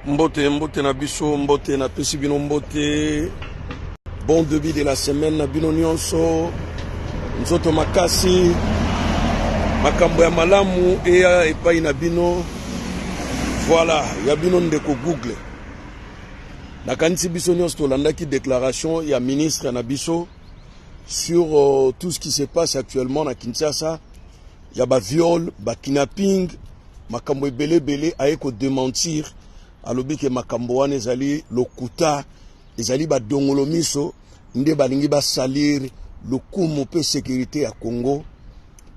Mbote, mbote na biso, mbote napesi bino mbote. Bon début de la semaine na bino nyonso. Nzoto makasi, makambo ya malamu eya epai na bino. Voilà, ya bino ndeko Google. Nakanisi biso nyonso tolandaki déclaration ya ministre na biso sur tout ce qui se passe actuellement na Kinshasa, ya ba viol, ba kidnapping, makambo ebele ebele. Aye ko démentir, alobi ke makambo wana ezali lokuta, ezali badongolo miso nde balingi basalir lokumu mpe sécurité ya Congo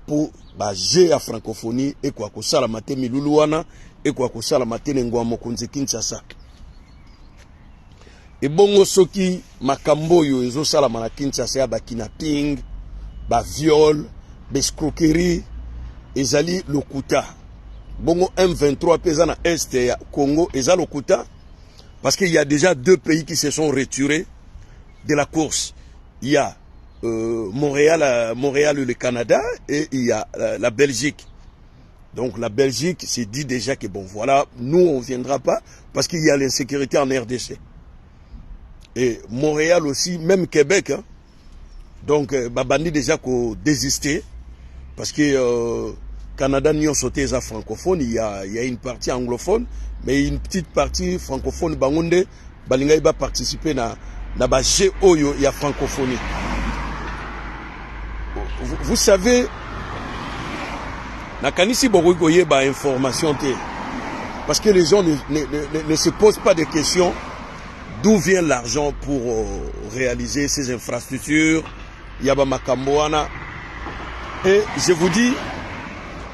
mpo bajeux ya francophonie ekoka kosalama te, milulu wana ekoka kosalama te na engwa mokonzi Kinshasa. Ebongo soki makambo oyo ezosalama na Kinshasa ya bakidnapping, baviol, baescroquerie ezali lokuta, bongo M23 mpe eza na est ya Congo eza lokuta? Parce qu'il y a déjà deux pays qui se sont retirés de la course. Il y a Montréal, le Canada, et il y a la Belgique. Donc la Belgique s'est dit déjà que bon voilà, nous on viendra pas parce qu'il y a l'insécurité en RDC. Et Montréal aussi, même Québec, hein. Donc babandi déjà ko désister parce que Canada nyonso te eza francophone, il y a une partie anglophone, mais une petite partie francophone. Bango nde balingaki ba participer na ba jeux oyo ya francophonie. Vous savez, nakanisi bokoki koyeba information te parce que les gens ne se posent pas de questions: d'où vient l'argent pour réaliser ces infrastructures ya bamakambo wana? Et je vous dis,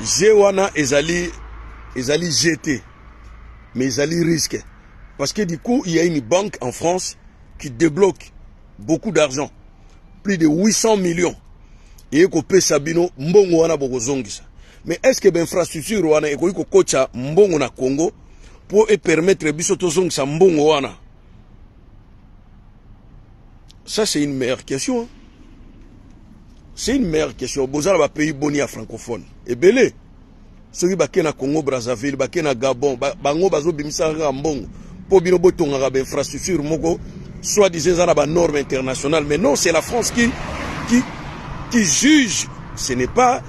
jeu wana ezali gt, mais ezali risque parce que du coup il y a une banque en France qui débloque beaucoup d'argent, plus de 800 millions, eye kopesa bino mbongo wana bokozongisa. Mais est ce que bainfrastructure wana ekoki kokotisa mbongo na Congo mpo epermettre biso tozongisa mbongo wana? Ça, c'est une meilleure question, hein? C'est une meilleure question. Bozala bapays boni ya francophone ebele, soki bake na Congo Brazzaville, bake na Gabon, bango bazobimisaka kaka mbongo mpo bino botongaka bainfrastructure moko soi-disant eza na banorme internationale. Mais non, c'est la France qui juge, ce n'est pas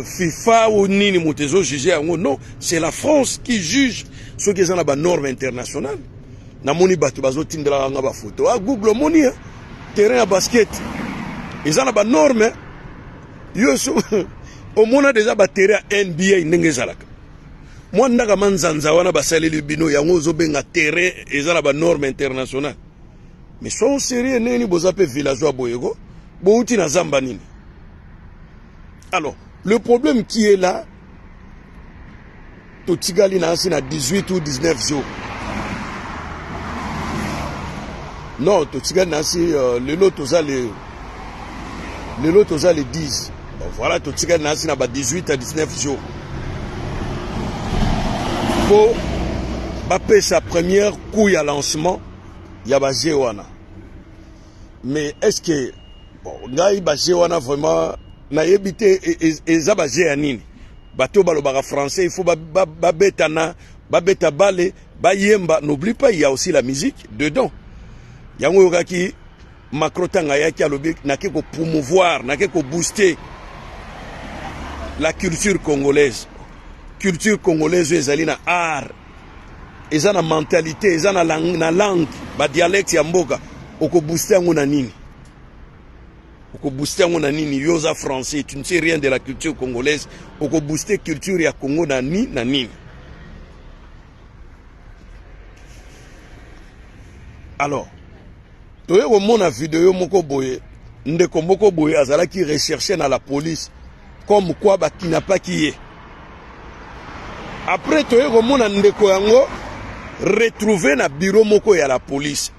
FIFA ou nini moto ezojuge yango. Non, c'est la France qui juge soki eza na banorme internationale. Namoni bato bazotindelaka nga bafoto: "Ah Google, omoni terrain ya basket eza na banorme?" Yo so omona deja baterrain ya NBA ndenge ezalaka, mwa ndaka manzanza wana basaleli bino yango, ozobenga terrain eza na banorme internationale? Mais soyons sérieux, ndenge nini boza mpe villageois boyeko, bouti na zamba nini? Alors le problème qui est là, totikali na asi na 18 ou 19 jours. Non, totikali na asi lelo toza le 10. Bon, voilà, totikali na asi na ba 18 à 19 jours mpo bapesa première coup ya lancement ya bajeux wana. Mais est ce que, bon, ngai bajeux wana vraiment nayebi te eza bajeux ya nini. Bato balobaka français, il faut babetana, babeta bale, bayemba. N'oublie pas, il y a aussi la musique dedans. Yango oyokaki Macron ntango ayaki, alobi: "Nake kopromouvoir, nake kobooster la culture congolaise." Culture congolaise oyo ezali na art, eza na mentalité, eza na langue, badialecte ya mboka. Okobooste yango na nini? Okobooste yango na nini? Yo oza français, tu ne sais rien de la culture congolaise. Okobooste culture ya Congo na nini? Alors toye komona video moko boye, ndeko moko boye azalaki recherché na la police comme quoi bakidnapaki ye. Après toye komona ndeko yango retrouvé na bureau moko ya la police.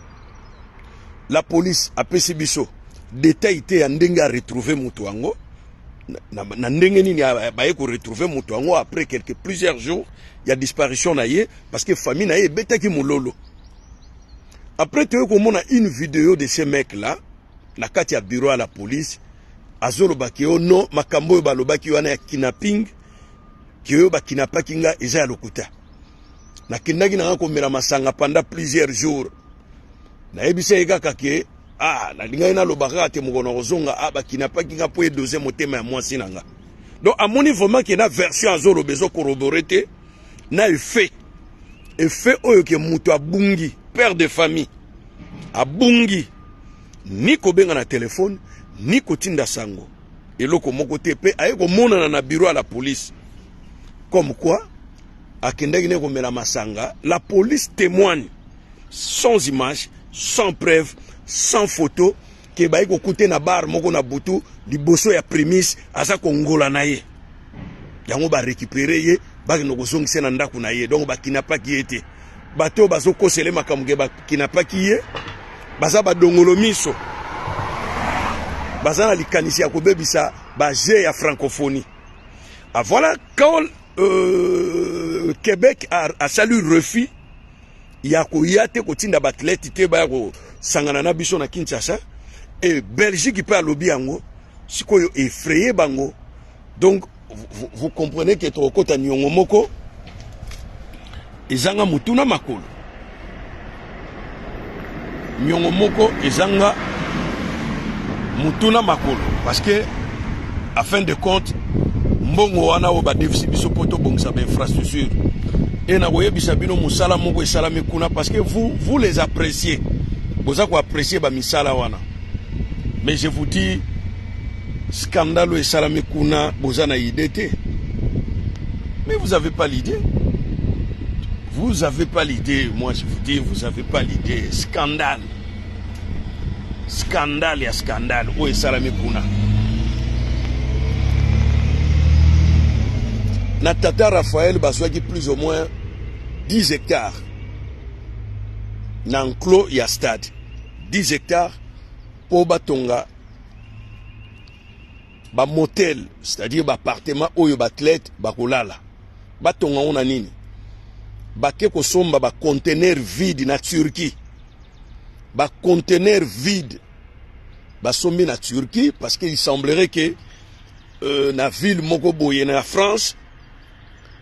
La police apesi biso détail te ya ndenge aretrouve moto yango, na ndenge nini baye koretrouve moto yango après quelques plusieurs jours ya disparition na ye, parce que famille na ye ebetaki mololo. Après toye komona une vidéo de ce mec là na kati ya bureau ya la police, azolobaki yo: "Non, makambo oyo balobaki wana ya kidnapping, ke oyo bakidnapaki nga, eza ya lokuta." Nakendaki na nga komela masanga pendant plusieurs jours. Nayebisa ye kaka ke ah, nalingaki naloba kaka te mokolo nakozonga, ah, bakinapaki nga mpo edose motema ya mwasi na nga. Donc amoni vraiment ke na version azoloba ezo corroborer te na effet effet oyo ke moto abungi, père de famille abungi, ni kobenga na telefone ni kotinda sango eloko moko te, mpe aye komonana na bureau ya la police comme quoi akendaki ne komela masanga. La police témoigne sans image, sans preuve, sans photo ke baye kokute na bar moko na butu liboso ya primis, aza kongola na ye yango, barécupere ye, bakende kozongisa na ndako na ye. Donc bakinapaki ye te. Bato oyo bazokosele makambo ke bakinapaki ye baza badongolo miso, baza na likanisi ya kobebisa baje ya francophonie. Ah, voilà, quand Québec asali refus ya koya te, kotinda baathlète te baya kosangana na biso na Kinshasa, e Belgique mpe alobi yango, sikoyo effraye bango. Donc vous, vous comprenez que tokokota niongo moko ezanga mutu na makolo, niongo moko ezanga mutu na makolo, parce que à fin de compte mbongo wana oyo badefisi biso mpo tobongisa bainfrastructure, e nakoyebisa bino mosala moko esalami kuna, parce que vous, vous les appréciez, boza koapprécier bamisala wana, mais je vous dis, scandale oyo esalami kuna, boza na idée te. Mais vous avez pas l'idée, vous avez pas l'idée. Moi je vous dis, vous avez pas l'idée. Scandale, scandale ya scandale oyo esalami kuna na tata Raphaël. Bazwaki plus ou moins 10 hectares na enclos ya stade, 10 hectares mpo batonga bamotel, c'est-à-dire baappartement oyo baathlète bakolala. Batonga ngo na nini? Bake kosomba baconteneur vide na Turquie. Baconteneur vide basombi na Turquie, parce que il semblerait que na ville moko boye na France,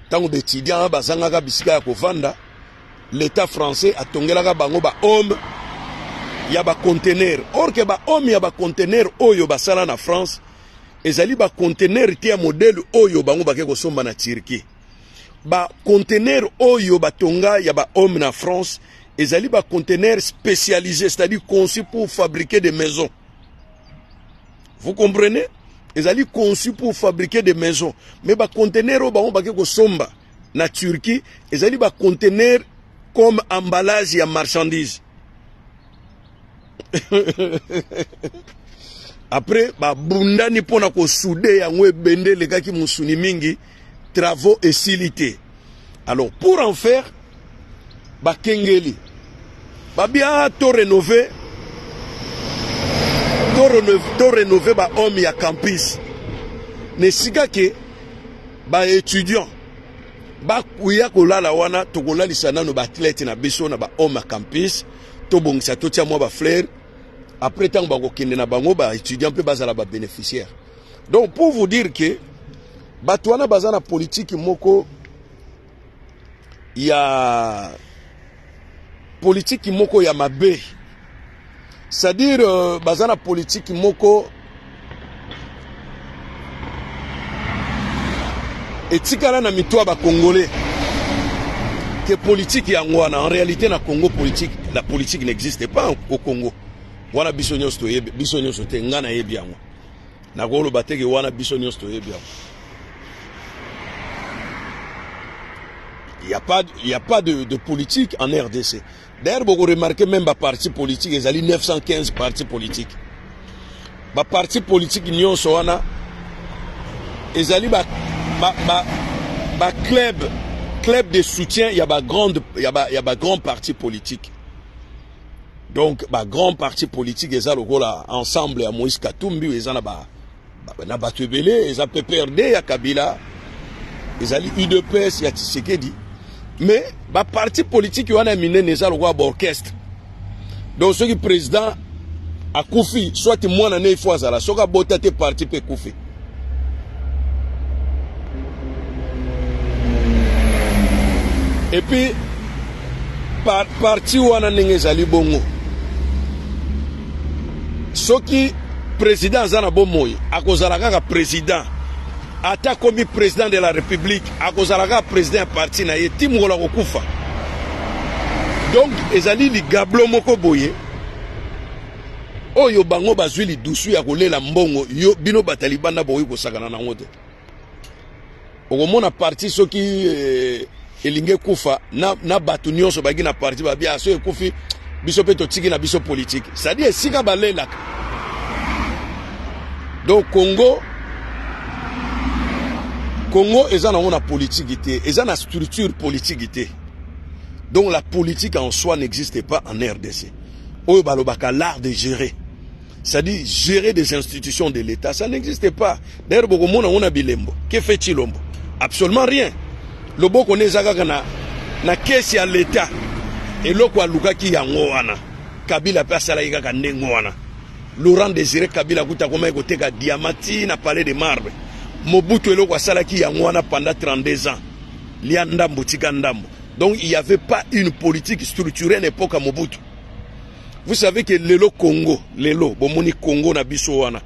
ntango baétudiant bazangaka bisika ya kovanda, l'État français atongelaka bango bahome ya baconteneur. Or ke bahome ya baconteneur oyo basala na France ezali baconteneur te ya modèle oyo bango bake kosomba na Turquie. Baconteneur oyo batonga ya bahome na France ezali baconteneur spécialisé, c'est-à-dire conçu pour fabriquer des maisons. Vous comprenez? Ezali conçu pour fabriquer des maisons, mais baconteneur oyo bango bake kosomba na Turquie ezali baconteneur comme emballage ya marchandise. Après babundani mpona kosouder yango, ebende elekaki mosuni mingi, travaux esili te. Alors pour en faire, bakengeli babia to rénover, to rénover bahome ya campus na esika ke baétudiant bakuya kolala wana. Tokolalisa nano baathlète na biso na bahome ya campus, tobongisa, totia mwa bafleur. Après, ntango bakokende na bango, baétudiant mpe bazala babénéficiaire. Donc pour vous dire que bato wana baza na politike moko ya politiki moko ya mabe, c'est-à-dire baza na politiki moko etikala na mito ya bacongolais ke politike yango wana. En réalité, na Congo, politique, la politique n'existe pas au Congo. Wana biso nyonso toyebi, biso nyonso te, nga nayebi yango, nakoloba teke wana biso nyonso toyebi yango. Il y a pas de politique en RDC. D'ailleurs, beaucoup remarqué, même ba parti politique, ezali 915 partis politiques. Ba parti politique nyonso wana ezali ba club de soutien ya ba grande ya ba grand parti politique. Donc ba grand parti politique eza lokola Ensemble ya Moïse Katumbi, eza na bato ebele, eza PPRD ya Kabila, ezali UDPS ya Tshisekedi. Mais baparti politique wana ya minene eza lokola baorchestre. Donc soki président akufi, soit mwana ne ifo azala, soki abota te, parti mpe ekufi. Et puis Par, parti wana ndenge ezali bongo, soki président aza na bomoi, akozala kaka président. Ata akomi président de la République, akozala kaka président ya parti na ye ti mokolo akokufa. Donc ezali ligablo moko boye oyo bango bazwi lidusu ya kolela mbongo. Yo bino bato libanda bokoki kosakana nango te. Okomona parti soki elingi ekufa na bato nyonso baki na parti babia, so ekufi, biso mpe totiki na biso politique, c'est-à-dire esika balelaka. Donc Congo eza nango na politique te, eza na structure politique te. Donc la politique en soi n'existe pas en RDC. Oyo balobaka l'art de gérer, c'est-à-dire gérer des institutions de l'État, ça n'existe pas. D'ailleurs, bokomona ngo na bilembo. Que fait Tshilombo? Absolument rien. Loboko ne eza kaka na caisse ya l'État. Eloko alukaki yango wana. Kabila mpe asalaki kaka ndenge wana. Laurent Désiré Kabila kuta akomaki koteka diamant ti na Palais de Marbre. Mobutu, eloko asalaki yango wana pendant 32 ans, lia ndambo, tika ndambo. Donc il y avait pas une politique structurée na époque ya Mobutu. Vous savez que lelo Congo, lelo bomoni Congo na biso wana,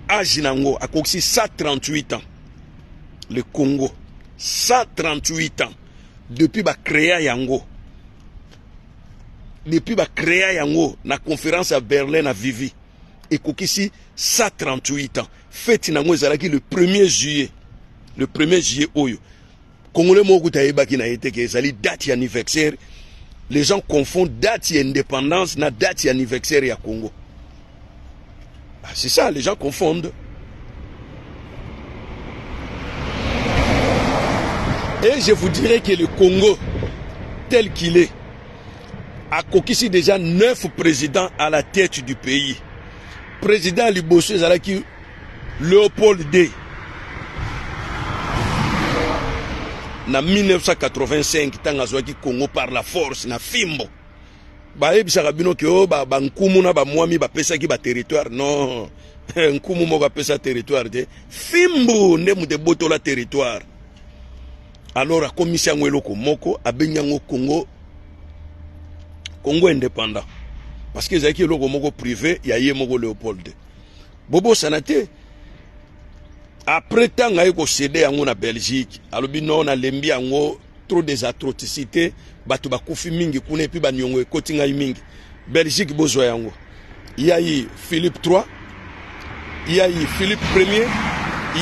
âge nango akokisi 138 ans. Le Congo, 138 ans depuis bacréa yango, depuis bacréa yango na conférence ya Berlin na Vivi, ekokisi 138 ans. Fête nango ezalaki le 1er juillet, le 1er juillet oyo. Congolais moko kuta ayebaki na ye te ke ezali date ya anniversaire. Les gens confondent date ya indépendance na date ya anniversaire ya Congo. Ah, c'est ça, les gens confondent. Et je vous dirais que le Congo tel qu'il est akokisi déjà neuf présidents à la tête du pays. Président liboso ezalaki Léopold II na 1985, ntango azwaki Congo par la force na fimbo. Bayebisaka bino ke oyo bankumu na bamwami bapesaki baterritoire. Non, nkumu moko apesa territoire te, fimbu nde moto ebotola territoire. Alors akomisi yango eloko moko, abengi yango Congo, Congo indépendant, parce que ezalaki eloko moko privé ya ye moko Léopold. Bobosana te, après ntango aye kocéder yango na Belgique, alobi non, nalembi yango, trop des atrocités, bato bakufi mingi kuna, et puis baniongo ekoti ngai mingi. Belgique, bozwa yango. Yayi Philippe III, yayi Philippe Ier,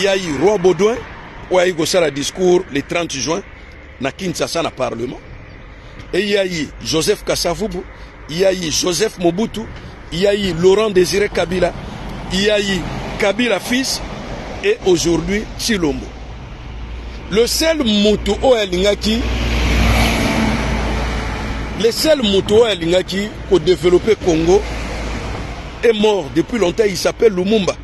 yayi roi Baudouin oyo ayi kosala discours le 30 juin na Kinshasa na parlement, e yayi Joseph Kasavubu, yayi Joseph Mobutu, yayi Laurent Désiré Kabila, yayi Kabila fils et aujourd'hui Tshilombo. Le seul mutu oyo alingaki, le seul mutu oyo alingaki kodévelopper Congo est mort depuis longtemps, il s'appelle Lumumba.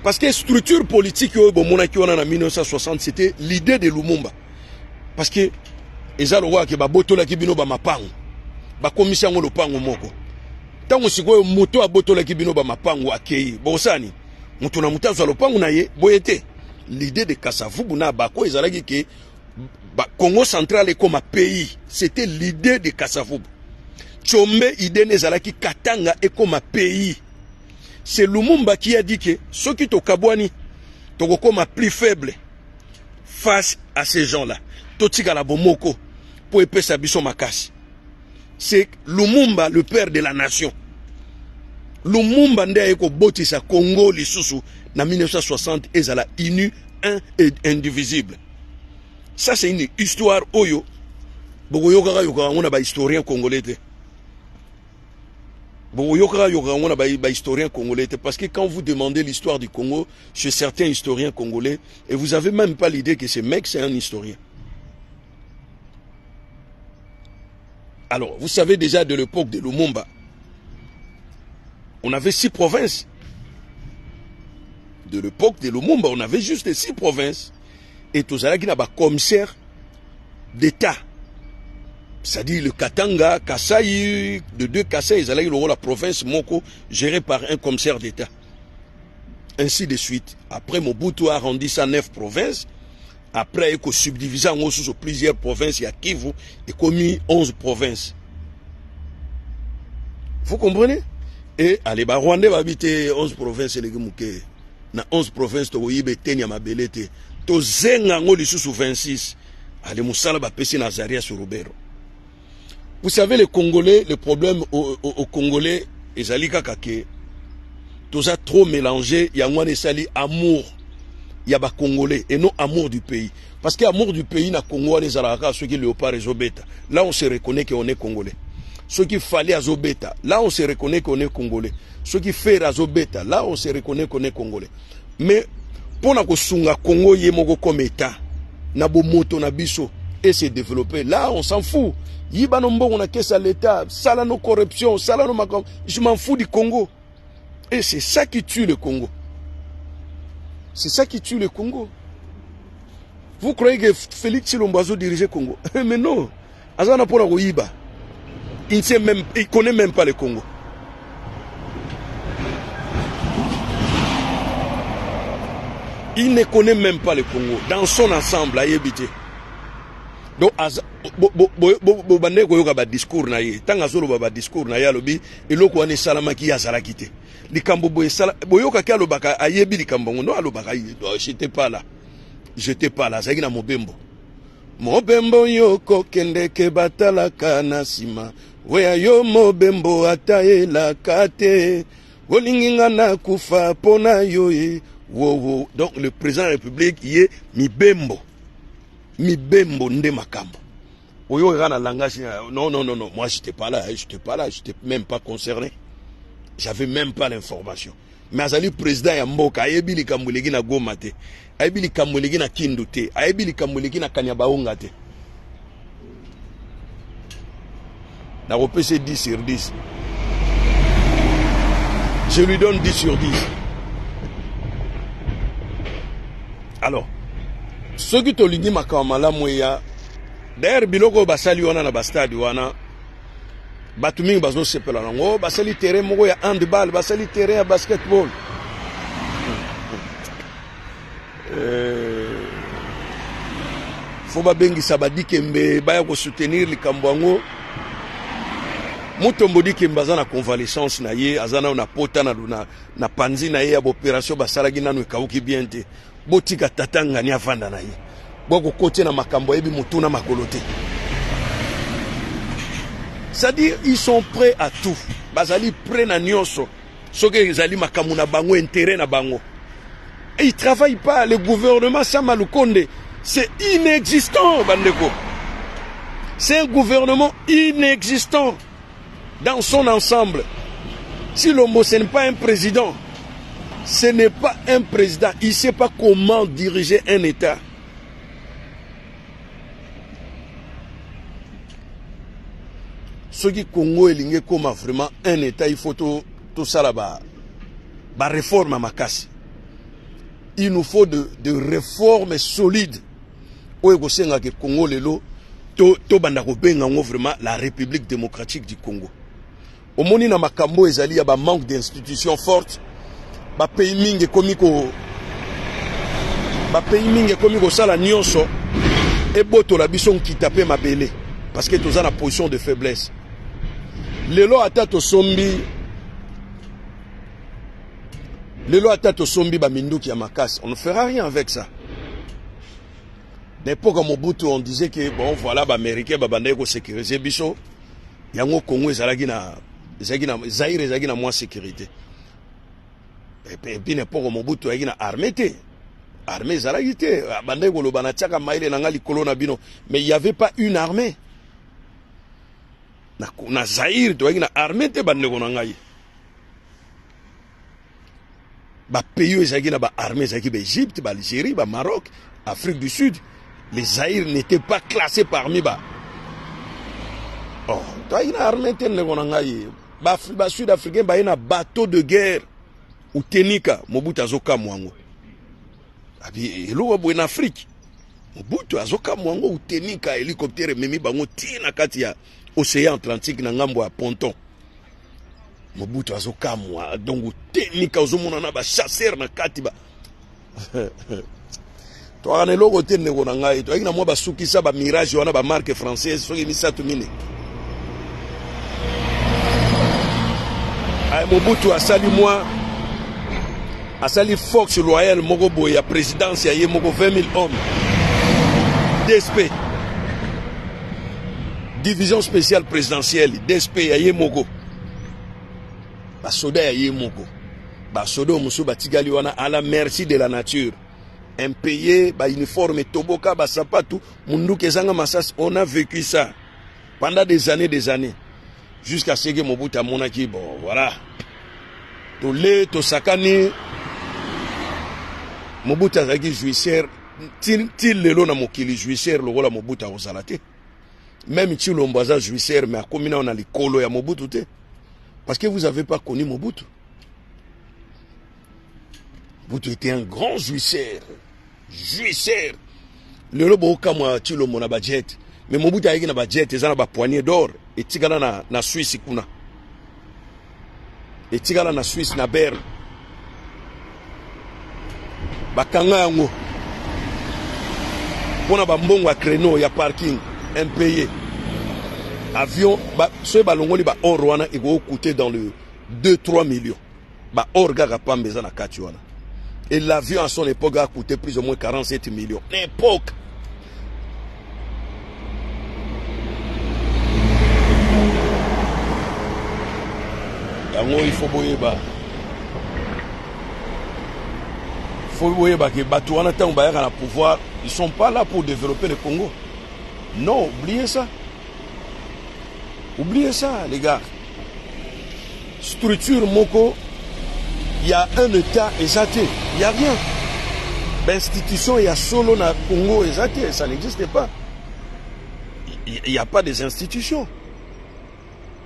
Parce que structure politique oyo bomonaki wana na 1960, c'était l'idée de Lumumba. Parce que eza lokola ke babotolaki bino bamapango, bakomisi yango lopango moko. Ntango sikoyo moto abotolaki bino bamapango akei, bokosala nini? Moto na moto azwa lopango na ye, boye te? L'idée de Kasavubu na Bako ezalaki ke Congo Central ekoma pays. C'était l'idée de Kasavubu. Tshombe, idée na ye ezalaki Katanga ekoma pays. C'est Lumumba qui a dit que soki tokabwani, tokokoma plus faible face à ces gens-là, totikala bomoko mpo epesa biso makasi. C'est Lumumba, le père de la nation. Lumumba nde aye kobotisa Congo lisusu na 1960, ezala uni, un et indivisible. Ça, c'est une histoire oyo bokoyokaka yokaka yango na bahistorien congolais te. Bokoyokaka yokaka yango na bahistorien congolais te, parce que quand vous demandez l'histoire du Congo chez certains historiens congolais, et vous avez même pas l'idée que ce mec, c'est un historien. Alors, vous savez déjà, de l'époque de Lumumba, on avait six provinces. De l'époque de Lumumba, on avait juste six provinces. Et tozalaki na bacommissaire d'État, c'est-à-dire le Katanga, Kasaï, de deux Kasaï ezalaki lokola province moko gérée par un commissaire d'État, ainsi de suite. Après, Mobutu a rendu ça neuf provinces. Après aye ko subdiviser yango susu plusieurs provinces ya Kivu, ekomi 11 provinces. Vous comprenez? Et allez ba Rwandais babi te 11 provinces eleki moke. Na 11 provinces tokoyiba eteni ya mabele te. Tozenga yango lisusu 26. Allez mosala bapesi na Azarias Ruberwa. Vous savez les Congolais, le problème au, au, au Congolais ezali kaka ke toza trop mélangé, yango wana esali amour ya ba Congolais et non amour du pays. Parce que amour du pays na Congo wana ezalaka kaka soki Léopard ezobeta. Là on se reconnaît qu'on est Congolais. Soki Fally azobeta, là on se reconnaît qu'on est Congolais. Soki Ferre azobeta, là on se reconnaît qu'on est Congolais. Mais pona kosunga Congo ye moko comme état na bomoto na biso et se développer, là on s'en fout. Yiba no mbongo na caisse à l'état, sala no corruption, sala no makambo, je m'en fous du Congo. Et c'est ça qui tue le Congo. C'est ça qui tue le Congo. Vous croyez que Félix Tshilombo azo diriger Congo? Mais non. Aza na pona koyiba. Il ne sait même, il connaît même pas le Congo. Il ne connaît même pas le Congo. Dans son ensemble, ayebi te. Donc, bobandaki koyoka ba discours na ye. Ntango azoloba ba discours na ye, alobi eloko wana esalamaki, ye azalaki te. Likambo boye esala, boyokaki alobaka ayebi likambo yango. Non, alobaka, j'étais pas là. J'étais pas là, azalaki na mobembo. Mobembo yo kokendeke batalaka na nsima, weya yo mobembo ata elaka te, olingi nga nakufa mpo na yo ye wowo. Donc le président de la République ye mibembo, mibembo nde makambo oyo kaka na langage. Non, non, non, non, moi j'étais pas là, j'étais pas là, j'étais même pas concerné, j'avais même pas l'information. Mais azali président ya mboka, ayebi likambo eleki na Goma te, ayebi likambo eleki na Kindu te, ayebi likambo eleki na Kanyabaonga te. Nakopesa 10 sur 10, je lui donne 10 sur 10. Alors soki tolingi makambo malamu eya, d'ailleurs biloko oyo basali wana na bastade wana, bato mingi bazosepela nango. Basali terrain moko ya handball, basali terrain ya basketball. Fo babengisa badikembe baya kosoutenir likambo yango. Mutombo Dikembe aza na convalescence na ye, aza nano na pota na, na, na panzi na ye ya baopération basalaki nano ekauki bien te. Botika tata ngani avanda na ye, bokokotie na makambo ayebi motu na makolo te. C'est-à-dire ils sont prêts à tout, bazali prêts na nyonso soki ezali makambo na bango, intérêt na bango. Et ils travaillent pas. Le gouvernement Sama Lukonde, c'est inexistant, bandeko. C'est un gouvernement inexistant dans son ensemble. Tshilombo, ce n'est pas un président. Ce n'est pas un président. Il ne sait pas comment diriger un État. Soki Congo elingi ekoma vraiment un État, il faut tosala ba ba réforme ya makasi. Il nous faut de réformes solides oyo ekosengaka Congo lelo tobanda kobenga yango vraiment la République démocratique du Congo. Omoni na makambo ezali ya ba manque d'institutions fortes, ba pays mingi ekomi ko ba pays mingi ekomi kosala nyonso ebotola biso nkita mpe mabele, parce que toza na position de faiblesse. Lelo ata tosombi, lelo ata tosombi baminduki ya makasi, on ne fera rien avec ça. Na époque ya Mobutu, on disait que bon voilà, baaméricain babandaki kosécuriser biso, yango Congo ezalaki na ezalaki na Zaire ezalaki na mwa sécurité. Et puis na époque Mobutu ayaki na armée te, armée ezalaki te. Abandaki koloba natiaka mayele na nga likolo na bino, mais il y avait pas une armée na Zaire. Toyaki na armée te, bandeko na ngai. Bapays oyo ezalaki na baarmée ezalaki baEgypte, baAlgérie, baMaroc, Afrique du Sud. Les Zaïre n'était pas classé parmi ba oh, toyaki na armée te, ndeko na ngai. Basud africain baye na bateau de guerre utenika, Mobutu azokamwa yango, abi eloko boye na Afrique. Mobutu azokamwa yango, utenika, hélicoptère ememi bango ti na kati ya océan Atlantique na ngambo ya ponton. Mobutu azokamwa, donc utenika ozomona na bachasseur na kati ba. Toaka na eloko te ndeko na ngai, toyaki na mwa basukisa ba mirage wana ba marque française soki misato mine. Ay, Mobutu asali mwa asali force loyale moko boye ya présidence ya ye moko 20 000 hommes DSP division spéciale présidentielle DSP ya ye moko basoda ya ye moko basoda oyo mosusu batikali wana à la merci de la nature impayé ba uniforme etoboka basapatu munduki ezanga masasi. On a vécu ça pendant des années, des années, jusqu'à ce que Mobutu amonaki bon voilà, tole tosakani. Mobutu azalaki jouisseur ti, ti lelo na mokili jouisseur lokola Mobutu akozala te. Même Tshilombo aza jouisseur, mais akomi nao na likolo ya Mobutu te, parce que vous avez pas connu Mobutu. Mobutu était un grand jouisseur, jouisseur. Lelo bokamwa Tshilombo na bajet, mais Mobutu ayaki na bajet eza na bapoignée d'or etikala na Suisse kuna, etikala na Suisse na Berne, bakanga yango mpona bambongo ya créneau ya parking impayé. Avion ba, soki balongoli baor wana ekoki coûter dans le 2 3 millions. Baor kaka pamba eza na kati wana. Et l'avion à son époque a coûté plus ou moins 47 millions l'époque. Yango il faut boyeba, faut boyeba ke bato wana ntango bayaka na pouvoir, ils sont pas là pour développer le Congo. Non, oubliez ça, oubliez ça, les gars. Structure moko ya un état eza te, y a rien. Bainstitution ya solo na Congo eza te, ça n'existe pas. Il y a pas des institutions.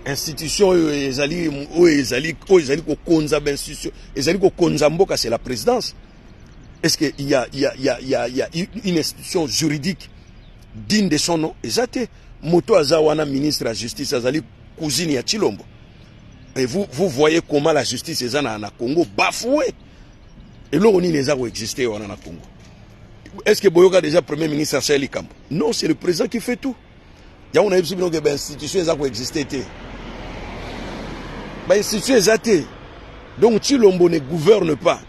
Institution oyo ezali, oyo ezali kokonza bainstitution, ezali kokonza mboka, c'est la présidence. Est-ce que il y a une institution juridique digne de son nom? Eza te. Moto aza wana ministre ya justice azali cousine ya Tshilombo. Et vous, vous voyez comment la justice eza na Congo bafoué. Eloko nini eza koexiste wana na Congo? Est ce que boyoka déjà premier ministre asali likambo? Non, c'est le président qui fait tout. Yango nayebi bino ke bainstitution eza koexiste te, bainstitution eza te. Donc Tshilombo ne gouverne pas,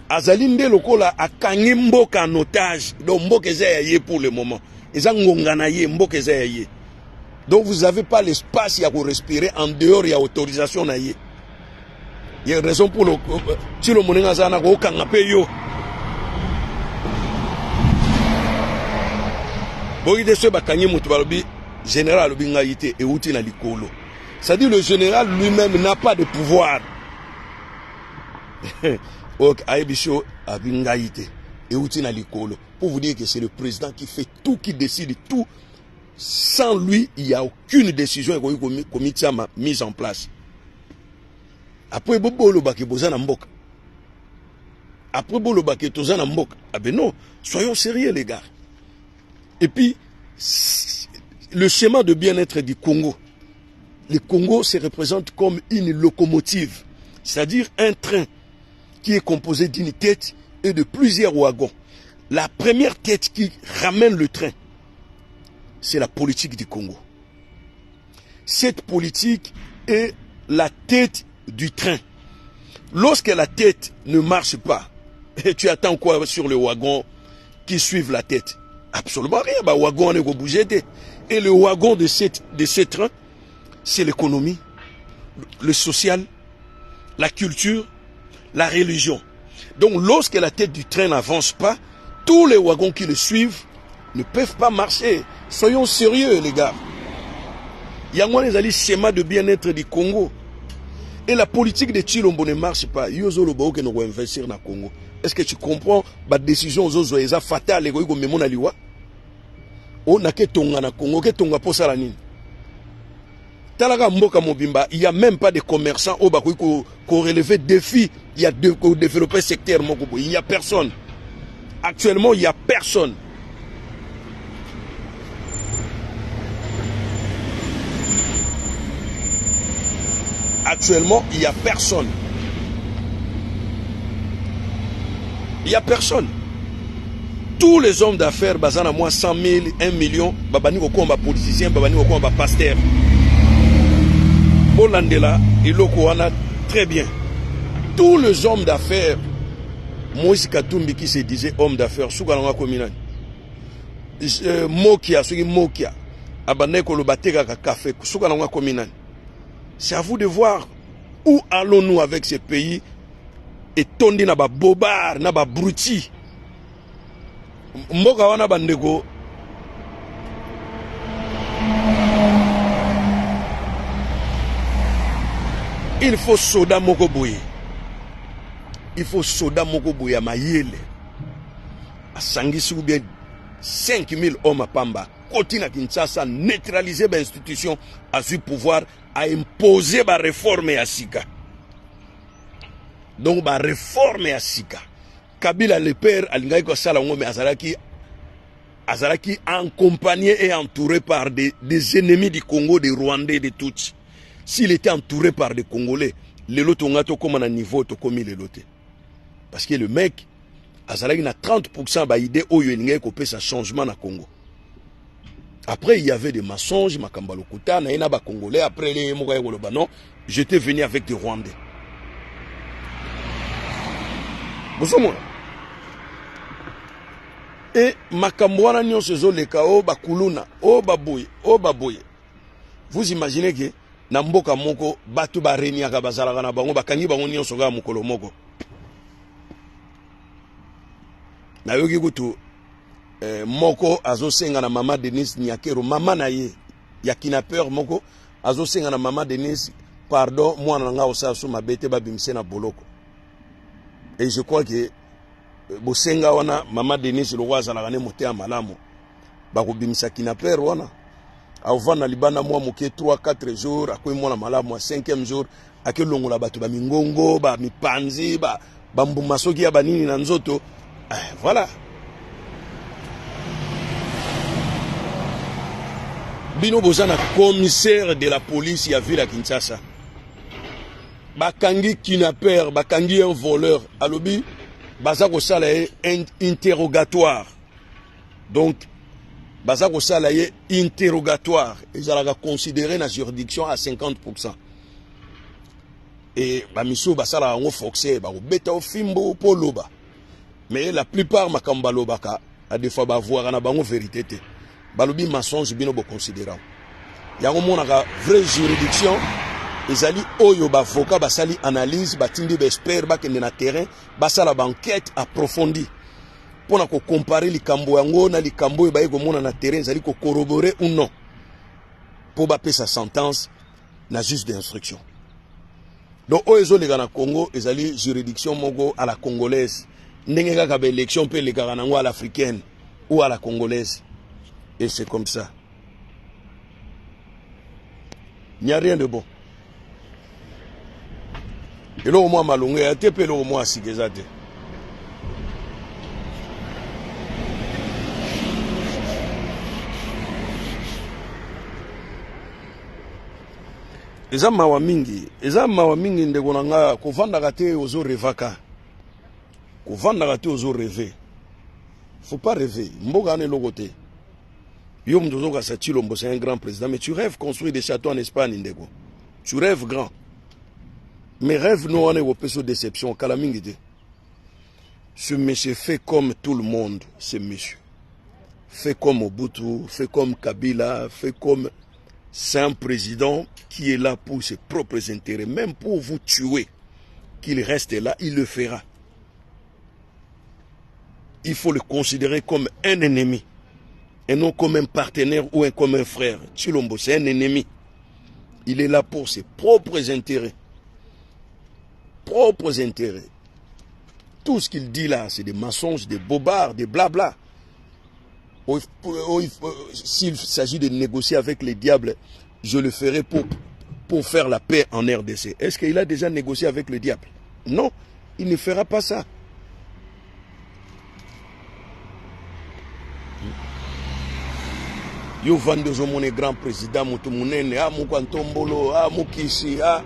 azali nde lokola akangi mboka en otage. Donc mboka eza ya ye pour le moment, eza ngonga na ye, mboka eza ya ye. Donc vous avez pas l'espace ya korespirer en dehors ya autorisation na ye. Ye raison pour le Tshilombo ndenge aza na kokanga mpe yo boyi te. Soki bakangi moto, balobi général alobi ngai te, euti na likolo. C'est-à-dire le général lui-même n'a pas de pouvoir. Ok, ayebi so abi ngai te, euti na likolo, pour vous dire que c'est le président qui fait tout, qui décide tout. Sans lui, il y a aucune décision ekoki komitiama mise en place. Après bolobaki boza na mboka, après bolobaki toza na mboka. Ah ben non, soyons sérieux, les gars. Et puis le schéma de bien-être du Congo, le Congo se représente comme une locomotive, c'est-à-dire un train qui est composé d'une tête et de plusieurs wagons. La première tête qui ramène le train, c'est la politique du Congo. Cette politique est la tête du train. Lorsque la tête ne marche pas, tu attends quoi sur le wagon qui suivent la tête? Absolument rien. Bah, wagon on est bouger. Et le wagon de ce train, c'est l'économie, le social, la culture, la religion. Donc lorsque la tête du train n'avance pas, tous les wagons qui le suivent ne peuvent pas marcher. Soyons sérieux, les gars. Yango wana ezali schéma de bien-être du Congo. Et la politique de Tshilombo ne marche pas. Yo ozoloba okende koinvestir na Congo. Est-ce que tu comprends ba décision ozozwa eza fatale, ekoki komema na liwa? O nake tonga na Congo, ke tonga posala nini? Talaka mboka mobimba, il y a même pas de commerçants oyo bakoki korelever défi ya kodévelopper secteur moko boye. Il y a personne. Actuellement, il y a personne. Actuellement, il y a personne. Il y a personne. Tous les hommes d'affaires baza na mwa 100 000, 1 million, babandi kokoma ba politiciens, babandi kokoma ba pasteurs. Bolandela eloko wana très bien. Tous les hommes d'affaires, Moïse Katumbi qui se disait homme d'affaires, suka nango akomi nani? Mokia, soki Mokia abandaki koloba atekaka kafe, suka nango akomi nani? C'est à vous de voir où allons-nous avec ce pays etondi na ba bobards na ba brutis. Mboka wana bandeko, il faut soda moko boye, il faut soda moko boye ya mayele asangisi ou bien 5000 hommes à pamba, koti na Kinshasa, neutraliser ba institution, azwi pouvoir, a imposer ba réforme ya sika. Donc ba réforme ya sika, Kabila le père alingaki kosala yango, mais azalaki accompagné et entouré par des ennemis du Congo, des Rwandais, des Tutsis. S'il était entouré par des Congolais, lelo tonga tokóma na niveau tokomi lelo te, parce que le mec azalaki na 30% ba idée oyo elingaki kopesa changement na Congo. Après, il y avait des mensonges, makambo ya lokuta na ye na Bacongolais. Après, ye moko aye koloba: non, j'étais venu avec des Rwandais. Bozomona e makambo wana nyonso ezoleka, oyo bakuluna, oyo baboye, oyo baboye. Vous imaginez ke na mboka moko bato bareniaka, bazalaka na bango, bakangi bango nyonso kaka mokolo moko. Nayoki kutu moko azosenga na mama Denise Nyakeru, mama na ye ya kidnappeur moko, azosenga na mama Denise pardon, mwana na nga osala so mabe te, babimise na boloko. Et je crois que bosenga wana, mama Denise lokwa azalaka ne motema malamu, bakobimisa kidnappeur wana, akovanda libanda mwa moke 3 4 jours, akoyi mwana malamu. Ya 5e jour, akelongola bato bamingongo, bamipanzi, bambuma soki ya banini na nzoto. Voilà, bino boza na commissaire de la police ya ville ya Kinshasa, bakangi kidnappeur, bakangi un voleur, alobi baza kosala ye interrogatoire. Donc baza kosala ye interrogatoire, ezalaka considéré na juridiction à 50%. E bamisusu basalaka yango forcé, bakobeta o fimbo mpo oloba. Mais la plupart, makambo balobaka, a des fois bavoiraka na bango vérité te, balobi mensonge, bino boconsidéra yango. Monaka vraie juridiction ezali oyo bavoka basali analyse, batindi baexpert bakende na terrain, basala baenquête approfondie mpona kocomparer likambo yango na likambo oyo baye komona na terrain, ezali kocorroborer ou non, mpo bapesa sentence na juge d'instruction. Donc oyo ezoleka na Congo ezali juridiction moko à la congolaise, ndenge kaka baélection mpe elekaka nango à l'africaine ou à la congolaise, et c'est comme ça, il n'y a rien de bon. Eloko mwa malongo ya te, mpe eloko mwa ya sika eza te. Eza mawa mingi, eza mawa mingi, ndeko na nga. Kovandaka te ozorêvaka, kovandaka te ozorêver, faut pas rêver. Mboka wana eloko te. Yo moto ozokasa Tshilombo, c'est un grand président, mais tu rêves construire des châteaux en Espagne. Ndeko, tu rêves grand, mais rêve no wana ekopesa déception kala mingi te. Ce monsieur fait comme tout le monde, ce monsieur fait comme Mobutu, fait comme Kabila, fait comme... C'est un président qui est là pour ses propres intérêts, même pour vous tuer, qu'il reste là, il le fera. Il faut le considérer comme un ennemi et non comme un partenaire ou comme un frère. Tshilombo, c'est un ennemi. Il est là pour ses propres intérêts. Propres intérêts. Tout ce qu'il dit là, c'est des mensonges, des bobards, des blabla. S'il s'agit de négocier avec les diables, je le ferai pour faire la paix en RDC. Est-ce qu'il a déjà négocié avec le diable? Non, il ne fera pas ça. Yo vandi, ozomona grand président, moto monene, a moko ntombolo, a mokisi a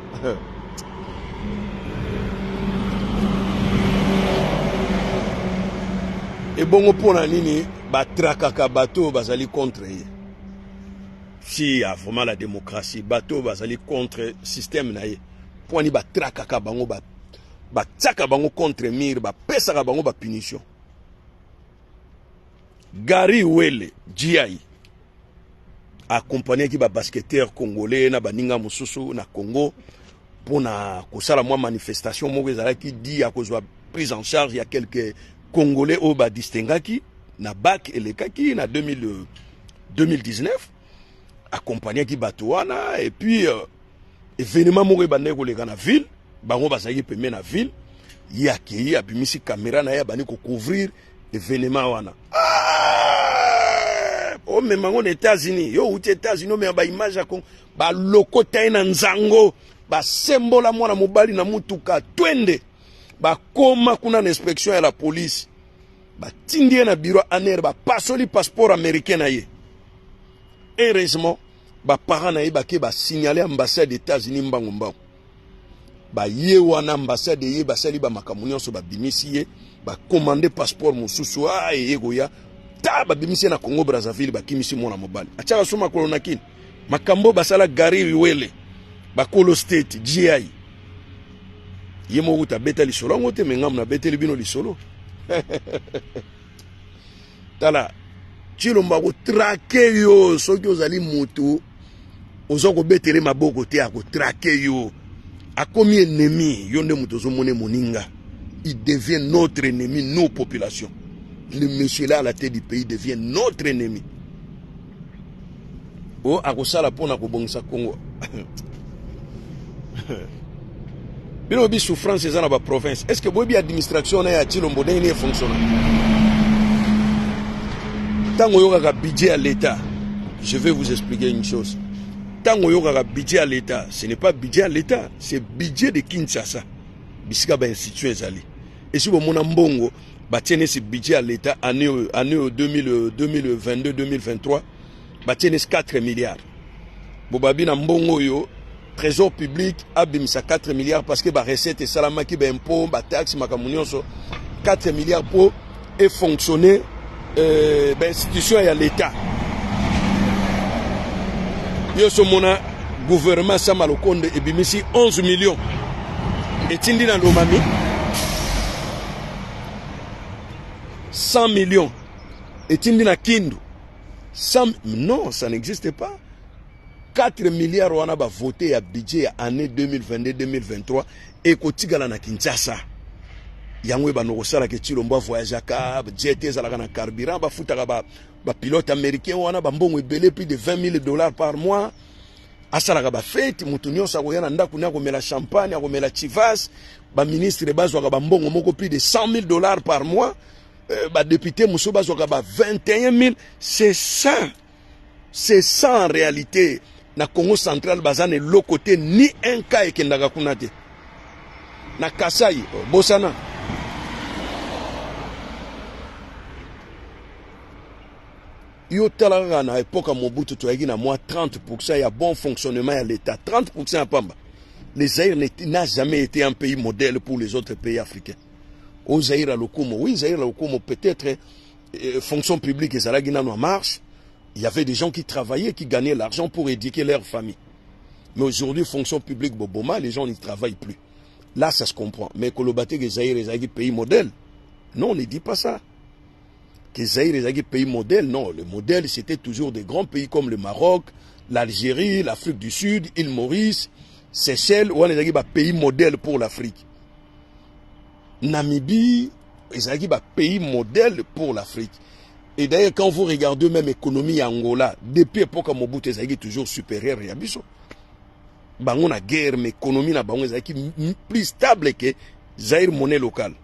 Ebongo mpo na nini batrakaka bato oyo bazali contre ye? Si ya vraiment la démocratie, bato oyo bazali contre système na ye, mpo nini batrakaka bango, batiaka bango contre mur, bapesaka bango bapunition? Gary Wele GI accompagnaki ba basketteurs congolais na baninga mosusu na Congo mpo na kosala mwa manifestation moko ezalaki di ya kozwa prise en charge ya quelques congolais oyo badistingaki na bac elekaki na 2000, 2019. Accompagnaki bato wana et puis événement moko ebandaki koleka na ville, bango bazalaki pembe na ville, ye akei abimisi kamera na ye, abandi kocouvrir événement wana. Ah! Omema yango na États-Unis, yo outi États-Unis, omema baimage ya Congo. Balokota ye na nzango, basembola mwana mobali na mutuka twende, bakoma kuna na inspection ya la police, batindi ye na bureau ANR, bapasoli passeport américain na ye. Heureusement, baparent na ye bake basignale ambassade États-Unis mbango mbango, baye wana ambassade ye, basali bamakambo nyonso, babimisi ye, bakomande passeport mosusu. A eye koya ta, babimisi ye na Congo Brazzaville, bakimisi mwana mobali, atiaka so makolo na kini. Makambo basala Gary Wele, bakolo state gi, ye moko kuta abeta lisolo yango te, me ngambo nabeteli bino lisolo. Tala, Tshilombo akotrake yo soki ozali motu oza kobetele maboko te, akotrake yo, akomi ennemi. Yo nde moto ozomona moninga, il devient notre ennemi, nos populations. Le monsieur là à la tête du pays devient notre ennemi. O akosala mpona kobongisa Congo. Bino boyebi souffrance eza na baprovince. Est ce que boyebi administration na ya Tshilombo ndenge nini efonctionna? Ntango oyokaka budget ya l'État, je vais vous expliquer une chose: ntango oyokaka budget ya l'État, ce n'est pas budget ya l'État, c'est budget de Kinshasa, bisika bainstitution ezali. Esi bomona mbongo batie nesi budget ya l'État année oyo, année oyo 2022 2023, batie nesi 4 milliards. Bobabi na mbongo oyo, Trésor public abimisa 4 milliards parce que barecette esalamaki, baimpôt, bataxe, makambo nyonso, 4 milliards mpo efonctionne bainstitution ya l'État. Yo so omona gouvernement Sama Lokonde ebimisi 11 millions, etindi na Lomami, 100 millions etindi na Kindu, 100. Non, ça n'existe pas. 4 milliards wana bavote ya budget ya année 2022 2023 ekotikala na Kinshasa. Yango ebanda kosalaka Tshilombo avoyageaka, jet ezalaka na carburant, bafutaka bapilote ba américain wana bambongo ebele, plus de 20 000 $ par mois. Asalaka bafete, moto nyonso akoya na ndako ne akomela champagne, akomela Chivas. Baministre bazwaka bambongo moko plus de 100 000 $ par mois, badéputé mosusu bazwaka ba 21 000. C'est ça, c'est ça en réalité. Na Congo Central baza na eloko te, ni un cas ekendaka kuna te. Na Kasai, bosana. Yo tala kaka na époque ya Mobutu, toyaki na mwa 30 ya bon fonctionnement ya l'État, 30 ya pamba. Le Zaïre n'a jamais été un pays modèle pour les autres pays africains. Au Zaïre à lokumo, oui, Zaïre à lokumo, peut-être fonction publique ezalaki nano en marche, il y avait des gens qui travaillaient, qui gagnaient l'argent pour éduquer leur famille. Mais aujourd'hui, fonction publique boboma, les gens n'y travaillent plus. Là, ça se comprend. Mais koloba te que Zaïre ezalaki pays modèle, non, on ne dit pas ça que Zaïre ezalaki pays modèle. Non, le modèle, c'était toujours des grands pays comme le Maroc, l'Algérie, l'Afrique du Sud, île Maurice, Seychelles, wana ezalaki bapays modèle pour l'Afrique. Namibie ezalaki bapays modèle pour l'Afrique. Et d'ailleurs, quand vous regardez même économie ya Angola, depuis époque ya Mobutu, ezalaki toujours supérieure ya biso. Bango na guerre, mais économie na bango ezalaki plus stable que Zaïre monnaie locale.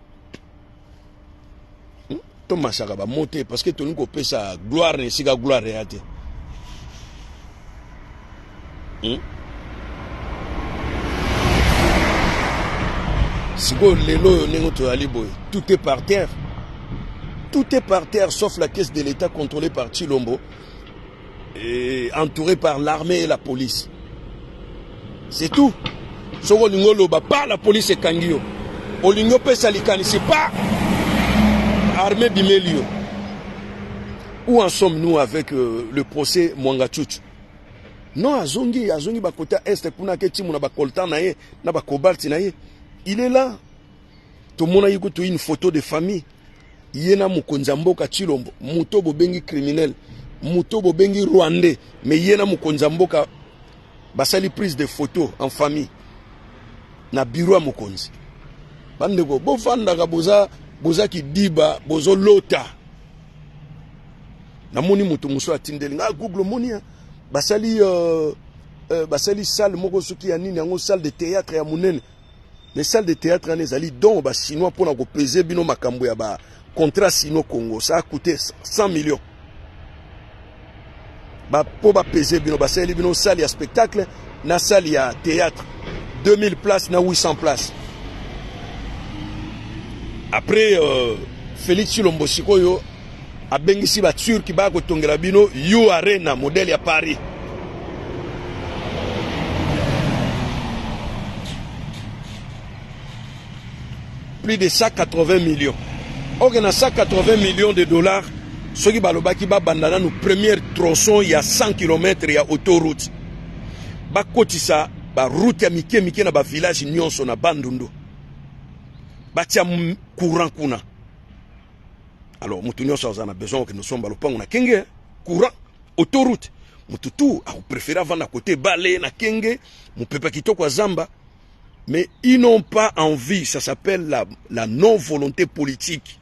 Tomasaka bamo te parce que tolingi kopesa gloire na esika gloire eya te. Sikoyo lelo oyo ndenge toyali boye, tout est par terre, tout est par terre sauf la caisse de l'État contrôlée par Tshilombo et entouré par l'armée et la police, c'est tout. Soki olingi oloba pa, la police ekangi yo. Olingi opesa likanisi pa. Armée bimeli yo. Où en sommes-nous avec euh, le procès Mwangachuchu? Non, azongi, azongi ba kota est kuna ke timu na ba coltan na ye, na ba cobalt na ye. Il est là. Tomonaki kutu une photo de famille. Ye na mokonzi ya mboka Tshilombo, moto bobengi criminel, moto bobengi rwandais, mais ye na mokonzi ya mboka basali prise de photo en famille na bureau ya mokonzi. Bandeko, bofandaka boza boza kidiba, bozolota. Namoni moto mosusu atindeli nga Google omoni basali euh, euh, basali salle moko soki ya nini yango salle de théâtre ya monene. Mais salle de théâtre wana ezali don ba chinois pona ko peser bino makambo ya ba contrat sino Congo ça a coûté 100 millions ba po ba peser bino basaleli bino salle ya spectacle na salle ya théâtre 2000 places na 800 places après euh, Félix Tshilombo sikoyo abengisi ba turki baya kotongela bino U Arena modèle ya Paris. Plus de 180 millions. Ok, na 180 millions de dollars, soki balobaki babanda nanu première tronçon ya 100 km ya autoroute, bakotisa ba route ya mike mike na ba village nyonso na Bandundu, batia courant kuna. Alors moto nyonso aza na besoin okende osomba lopango na Kenge, courant, autoroute, moto tout akopréféré avanda kote bale na Kenge, mopepe kitoko ya zamba. Mais ils n'ont pas envie, ça s'appelle la, la non-volonté politique.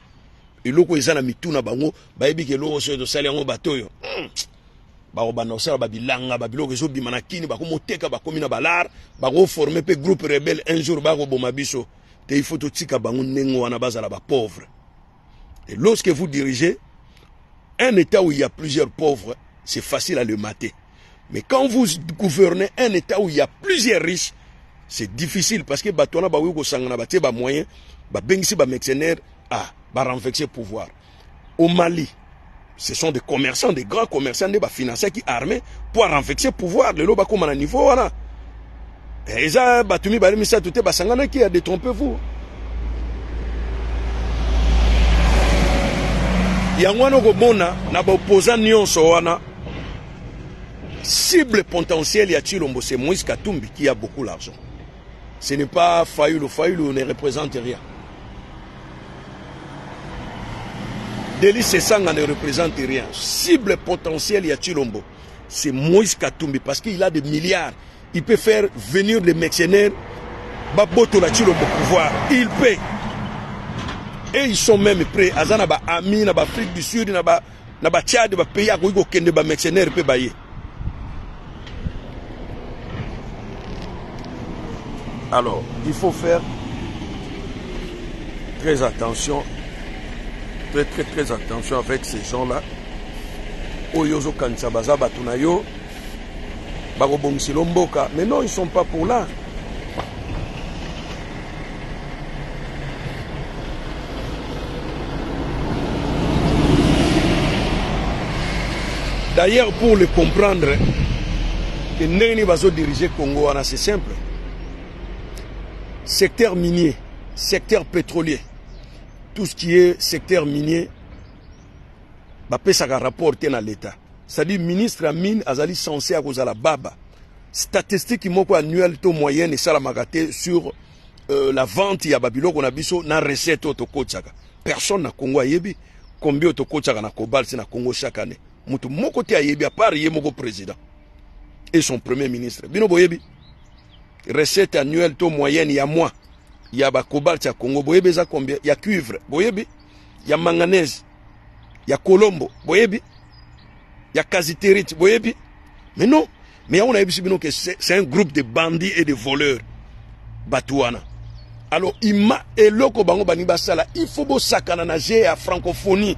Eloko eza na mitu na bango, bayebi ke eloko soki tosali yango bato oyo hmm, bakobanda kosala babilanga babiloko ezobima na kini, bakomoteka, bakomi na balar, bakoforme mpe groupe rebelle un jour bakoboma biso te. Il faut totika bango ndenge wana bazala bapauvre. Et lorsque vous dirigez un état où il y a plusieurs pauvres, c'est facile à le mater. Mais quand vous gouvernez un état où il y a plusieurs riches, c'est difficile parce que bato wana bakoki kosangana batie ba moyens, babengisi ba mercenaires, ah, ba renverser pouvoir. Au Mali, ce sont des commerçants, des grands commerçants nde bafinanciaki armée pour renverser pouvoir. Lelo bakóma na niveau wana. Eza bato mibale misato te basanganaki ya détrompez-vous. Yango wana okomona na baopposant nyonso wana, cible potentielle ya Tshilombo, c'est Moïse Katumbi qui a beaucoup d'argent. Ce n'est pas Fayulu. Fayulu ne représente rien. Delly Sesanga ne représente rien. Cible potentielle ya Tshilombo, c'est Moïse Katumbi parce qu'il a des milliards. Il peut faire venir des mercenaires, babotola Tshilombo pouvoir. Il peut. Et ils sont même prêts. Aza na ba amis, na ba Afrique du Sud, na ba na ba Tchad, ba pays akoki kokende ba mercenaires pe baye. Alors, il faut faire très attention, très très très attention avec ces gens-là. Oyo ozokanisa baza bato na yo, bakobongisela mboka, mais non, ils sont pas pour là. D'ailleurs, pour le comprendre, que ndenge nini bazo diriger Congo wana, c'est simple. Secteur minier, secteur pétrolier, tout ce qui est secteur minier, bapesaka rapport te na l'État. C'est-à-dire ministre ya mine azali censé akozala baba. Statistique moko annuelle to moyenne esalamaka te sur euh, la vente ya babiloko na biso na recette oyo tokotisaka. Personne na Congo ayebi combien oyo tokotisaka na cobalt na Congo chaque année. Moto moko te ayebi à part ye moko président et son premier ministre. Bino boyebi recette annuelle to moyenne ya mois ya ba cobalt ya Congo, boyebi eza combien? Ya cuivre boyebi, ya manganèse, ya colombo boyebi, ya cassitérite boyebi. Mais non, mais yango nayebisi bino que c'est un groupe de bandits et de voleurs bato wana. Alors ima eloko bango balingi basala, il faut bosakana na jeu ya francophonie,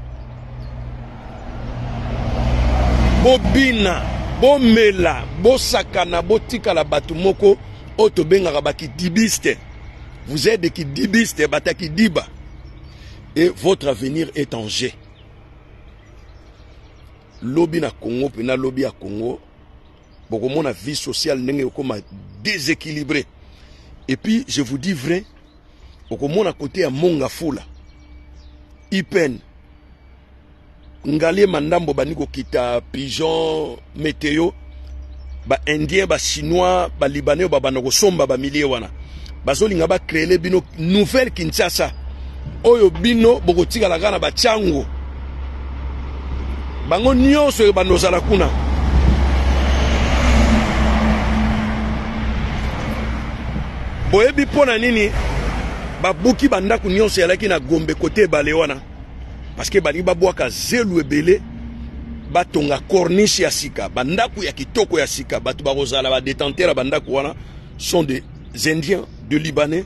bobina, bomela, bosakana, botikala bato moko oyo tobengaka bakidibiste. Vous êtes des kidibistes, bato ya kidiba, et votre avenir est en jeu. Lobi na Congo, mpena lobi ya Congo, bokomona vie sociale ndenge ekoma déséquilibré. Et puis je vous dis vrai, okomona côté ya Monga Fula, IPN, Ngaliema ndambo bandi kokita pigeon meteo, baindien, bachinois, balibanais oyo babanda kosomba bamilie wana, bazolinga bacréer bino nouvelle Kinshasa oyo bino bokotikala kaka na batiango. Bango nyonso ebanda ozala kuna. Boyebi mpo na nini babuki bandako nyonso ezalaki na Gombe kote ebale wana? Parce que balingi babwaka zelu ebele, batonga corniche ya sika, bandako ya kitoko ya sika. Bato bakozala badétenteur ya bandako wana sont des Indiens, des Libanais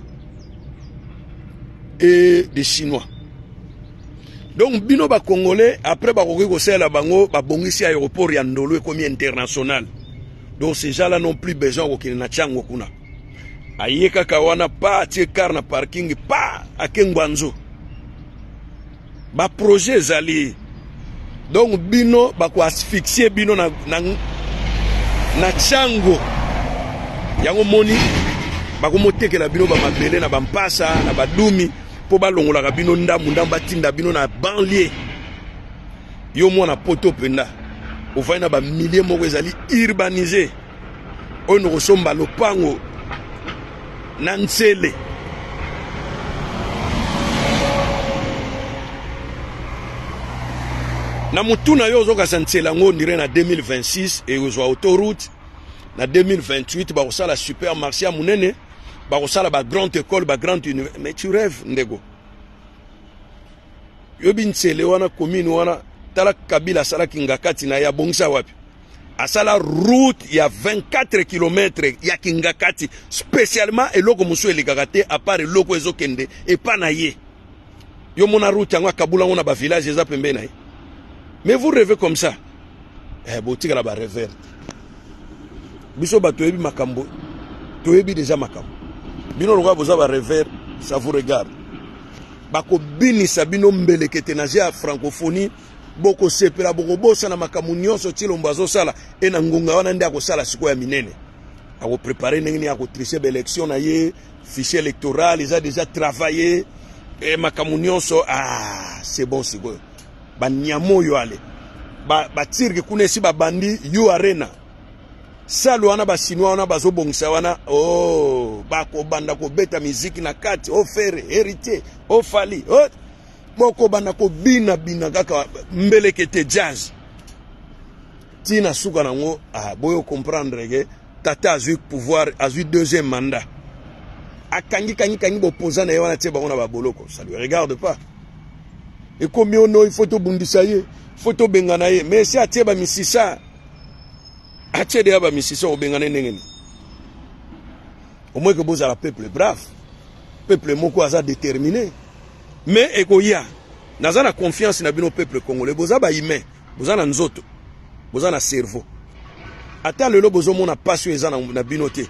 et des Chinois. Donc bino bacongolais, après bakoki kosalela bango, babongisi aéroport ya Ndolo, ekomi international. Donc ces gens là n'ont plus besoin kokende na Tiango kuna. Aye kaka wana pa, atie car na parking pa, ake Ngwanzo. Baprojet ezali. Donc bino bakoasphyxie bino na Tiango yango. Moni bakomotekela bino bamabele na bampasa na badumi mpo balongolaka bino ndambu ndambu, batinda bino na banlieue. Yo mwana Poto mpenza, ovandi na bamilie moko ezali urbanisé oyo nokosomba lopango na Ntsele. Na motu na yo ozokasa Ntsele yango ondire na 2026 ekozwa autoroute, na 2028 bakosala supermarché ya monene, bakosala bagrande école, bagrande université. Mais tu rêves, ndeko. Yobi Ntsele wana, commune wana, tala Kabila asalaki Ngakati na ye, abongisa wapi? Asala route ya 24 km ya Kingakati spécialement. Eloko mosusu elekaka te à part eloko ezokende epa na ye. Yo mona route yango, akabula yango na bavillage eza pembeni na ye. Mais vous rêvez comme ça. Eh, botikala barêveur. Biso bato toyebi makambo, toyebi déjà makambo. Bino lokola boza barêveur, ça vous regarde. Bakobinisa bino mbelekete na jeu ya francophonie, bokosepela, bokobosana makambo nyonso Tshilombo azosala. E na ngonga wana nde akosala sikoyo ya minene, akoprépare ndenge nini akotriche baélection na ye. Fichier électoral eza déjà travaillé e makambo nyonso. Ah, c'est bon. Sikoyo banyama oyo ale batirke kuna esi babandi U Arena, salle wana bachinois wana bazobongisa wana. Oh, bakobanda kobeta miziki na kati o Ferre, Héritier, o Fally o bokobanda kobina-bina kaka mbelekete jazz ntina suka nango. Ah, boyo comprendre ke tata azwi pouvoir, azwi deuxième mandat, akangi kangi kangi bopoza na ye wana, tie bango na baboloko. Ça lui regarde pas. Ekomi ono il faut tobundisa ye, faut tobengana ye. Mais esi atie bamisisa, atie deya bamisisa, obengana ndenge nini? Au moins ke bozala peuple brave, peuple moko aza déterminé. Mais ekoya, naza na confiance na bino peuple congolais. Boza bahumain, boza na nzoto, boza na cerveau. Ata lelo bozomona pasi oyo eza na bino te,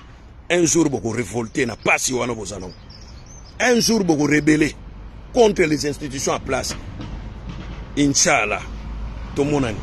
un jour bokorévolte na pasi wana boza nango. Un jour bokorebeller contre les institutions en place. Inshallah, tomonani.